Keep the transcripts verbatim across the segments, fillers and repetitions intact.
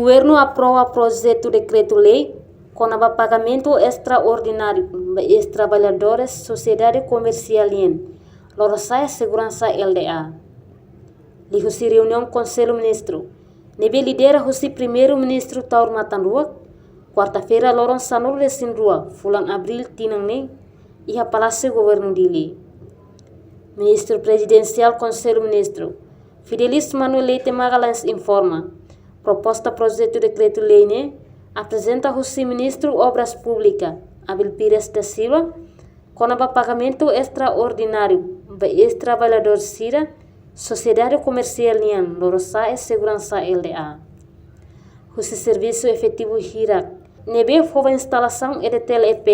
Governu aprova projetu dekretu-lei kona-ba pagamentu estraordináriu ba eis-traballadores Sosiedade Komersiál nian, Lorosa'e Seguransa L D A. Liuhusi reuniaun Konsellu Ministru ne'ebé lidera husi Primeiru-Ministru Taur Matan Ruak, kuarta-feira loron sanulu-resin-rua fulan Abríl tinan ne'e, iha Palásiu Governu Dili. Ministru Prezidensiál Konsellu Ministru, Fidelis Manuel Leite Magalhães informa, proposta projetu dekretu-lei ne'e aprezenta husi Ministru Obras Públikas, Abel Pires da Silva, kona-ba pagamentu estraordináriu ba eis-traballadór sira Sosiedade Komersiál nian, Lorosa'e Seguransa L D A. Husi servisu efetivu hirak ne'ebé fó ba instalasaun E D T L E P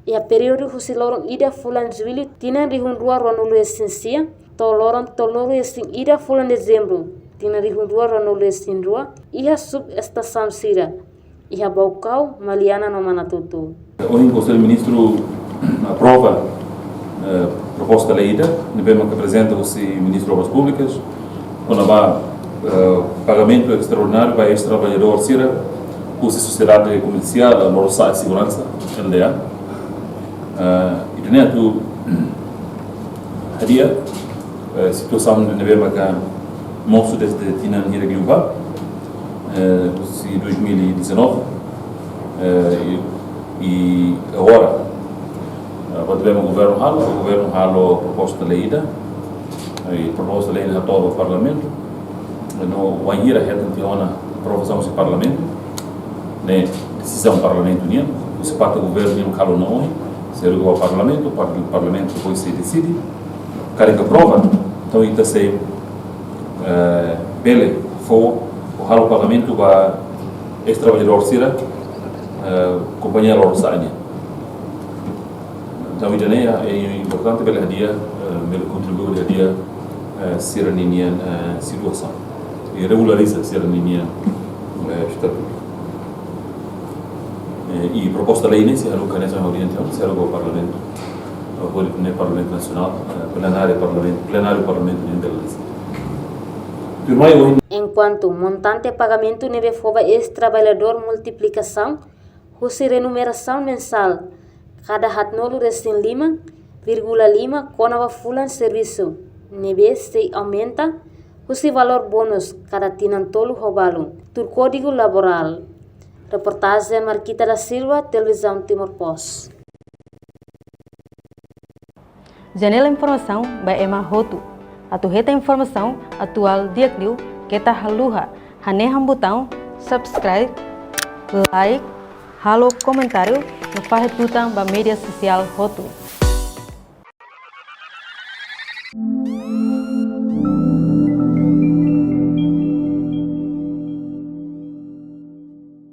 iha períodu husi loron ida fulan Jullu tinan rihun rua ruanulu-resin-sia to'o loron tolunulu-resin-ida fulan Dezembru tinan rihun rua ruanulu-resin-rua, iha subestasaun sira iha Baucau, Maliana no Manatuto. Ohin Konsellu Ministru aprova, eh, proposta lei ida ne'ebé maka aprezenta husi Ministru Obras Públikas, kona-ba, eh, pagamentu estraordináriu ba eis-traballadór sira husi Sosiedade Komersiál Lorosa'e Seguransa L D A. Eh, ida-ne'e atu hadi'a, eh, situasaun ne'ebé maka mosu dezde tinan hirak liubá, eh, husi dois mil e dezanove, eh, i, i agora, eh, kuandu bele governu halo, governu halo proposta lei ida, eh, i proposta lei ida hato'o ba Parlamentu, no wainhira hetan tiha ona aprovasaun husi Parlamentu, ne'e desizaun Parlamentu nian, husi parte governu nian halo ona ohin, sei haruka ba Parlamentu, par-, Parlamentu depois sei deside, karik aprova, entaun ita sei, eh, bele fó ou halo pagamentu ba eis-traballadór sira, eh, kompañia Lorosa'e nian. Entaun, ida-ne'e, eh, importante bele hadi'a, eh, bele kontribui hadi'a, eh, sira-ninia, eh, situasaun. I regulariza sira-ninia, eh, estatutu. Eh, i proposta lei ne'e sei haruka hanesan horian tiha ona, sei haruka ba Parlamentu. Eh, hodi nune'e Parlamentu Nasionál, eh, plenária Parlamentu, plenáriu Parlamentu nian bele deside. Tuirmai ohin. Enkuantu montante pagamentu ne'ebé fó ba eis-traballadór multiplikasaun husi renumerasaun mensál kada haatnulu-resin-lima vírgula lima kona-ba fulan servisu, ne'ebé sei aumenta husi valór bónus kada tinan tolu ho balu, tuir Kódigu Laborál. Reportajen Marquita da Silva, Televizaun Timor Post. Janela informasaun ba ema hotu. Atu hetan informasaun atuál di'ak liu, keta haluha hanehan butaun subscribe, like, halo komentáriu no fahe tutan ba média sosiál hotu.